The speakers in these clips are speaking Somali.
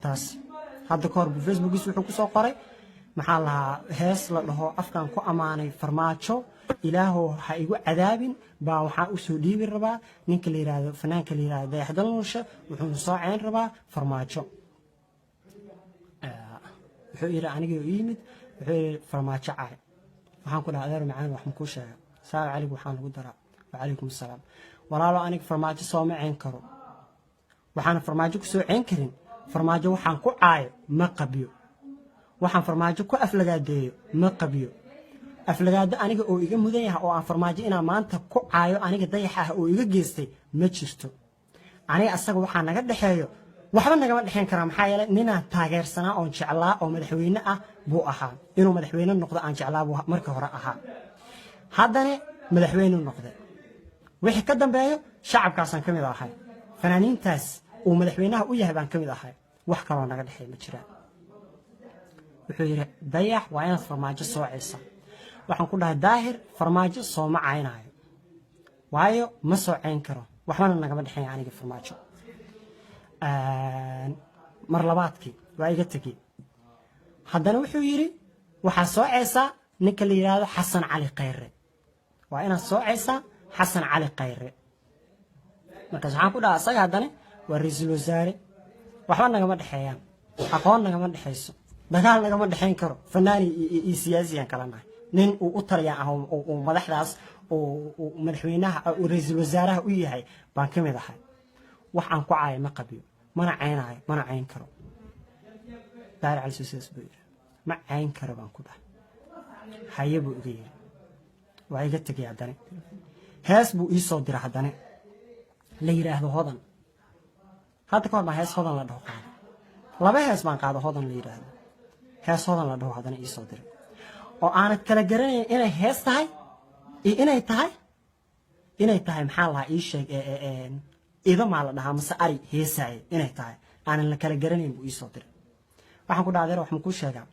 Taas hadda ka hor buu Facebookiis wuxuu kusoo qoray, maxaa lahaa, hees la dhaho "Afkaan ku ammaanay Farmaajo, Ilaahow ha igu cadaabin" baa waxaa usoo dhiibi rabaa ninka la yiraahdo, fanaanka la yiraahdo Dayaxdal Nuurshe, wuxuuna soo ceyn rabaa Farmaajo. Wuxuu yidhi anigii u yimid, wuxuu yidhi, "Farmaajo caay." Waxaan ku dhaha, "Adeer macaan, wax makuu sheega? Salaam calaykum." Waxaan lagu daraa, "Wacalaykum asalaam." "Walaalo, aniga Farmaajo sooma ceyn karo. Waxaan Farmaajo ku soo ceyn karin, Farmaajo waxaan ku caayo ma qabyo, waxaan Farmaajo ku aflagaadeeyo ma qabyo. Aflagaado aniga oo iga mudan yahay oo aan Farmaajo inaan maanta ku caayo, aniga Dayax ah, oo iga geystay ma jirto. Aniga asaga waxaa naga dhexeeyo waxba nagama dhexeyn karaa, maxaa yeelay ninaan taageersanaa oon jeclaa oo madaxweyne ah buu ahaa. Inuu madaxweyne noqdo aan jeclaa buu markii hore ahaa, haddana madaxweyne noqday. Wixii ka dambeeyo shacabkaasaan ka mid ahay, fanaaniintaas uu madaxweynaha u yahay baan ka mid ahay. Wax kaloo naga dhexeey ma jiraan." Wuxuu yidhi, "Dayax, waa inaad Farmaajo soo ceysa." Waxaan ku dhahay, "Daahir, Farmaajo sooma caynaayo, waayo ma soo cayn karo, waxbana nagama dhexeeya aniga Farmaajo." Mar labaadkii waa iga tegey. Haddana wuxuu yidhi, "Waxaa soo ceysaa ninka la yidhaahdo Xasan Cali Khayre, waa inaad soo ceysaa Xasan Cali Khayre." Markaas waxaan ku dhaha, "Asaga haddana waa ra-iisul wasaare, waxba nagama dhexeeyaan, aqoon nagama dhexeyso, dagaal nagama dhexayn karo. Fanaani iyo siyaasiyaan kala nahay. Nin uu u taliya ah uu madaxdaas uu madaxweynaha, uu ra-iisul wasaaraha u yahay baan ka mid ahay. Wax aan ku caayo ma qabiyo, mana caynaayo, mana cayn karo." Daahir Cali sidaas buu yidhi. "Ma cayn karo," baan ku dhahay. "Haye," buu iga yidhi. Waa iga tegay. Haddana hees buu ii soo diray, haddana la yidhaahdo "Hodan". Hadda ka hor baa hees "Hodan" la dhaho qaado, laba hees baan qaado "Hodan" la yidhaahdo. Hees "Hodan" la dhaho haddana ii soo diray oo aanad kala garanayn inay hees tahay iyo inay tahay, maxaa lahaa, ii sheeg, ido maa la dhahaa mase ari heesaaye inay tahay aanan la kala garanayn buu iisoo diray. Waxaan ku dhaha, "Adeer, wax ma kuu sheegaa?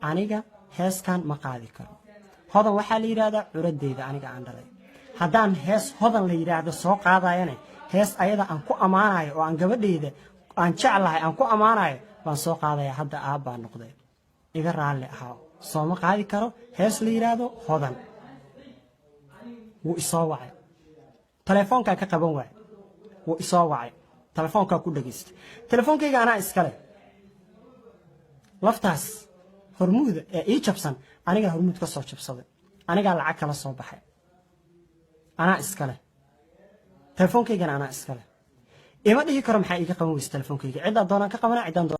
Aniga heeskan ma qaadi karo. Hodan waxaa la yidhahdaa curadeyda aniga aan dhalay. Haddaan hees 'Hodan' la yidhaahdo soo qaadayane, hees ayada aan ku ammaanayo oo aan gabadhayda aan jeclahay aan ku ammaanayo baan soo qaadaya. Hadda aabbaa noqday, iga raalli ahaa, sooma qaadi karo hees la yidhaahdo 'Hodan'." Wuu isoo wacay, telefoonkaa ka qaban waay. Wuu isoo wacay, telefoonkaa ku dhegaystay. Telefoonkayga anaa iskale. Laftaas Hormuuda ee ii jabsan anigaa Hormuud ka soo jabsaday, anigaa lacag kala soo baxay, anaa iskale. Telefoonkaygana anaa iskale. Ima dhihi karo, "Maxaa iiga qaban weyse telefoonkayga?" Ciddaa doonaan ka qabana, ciddaan.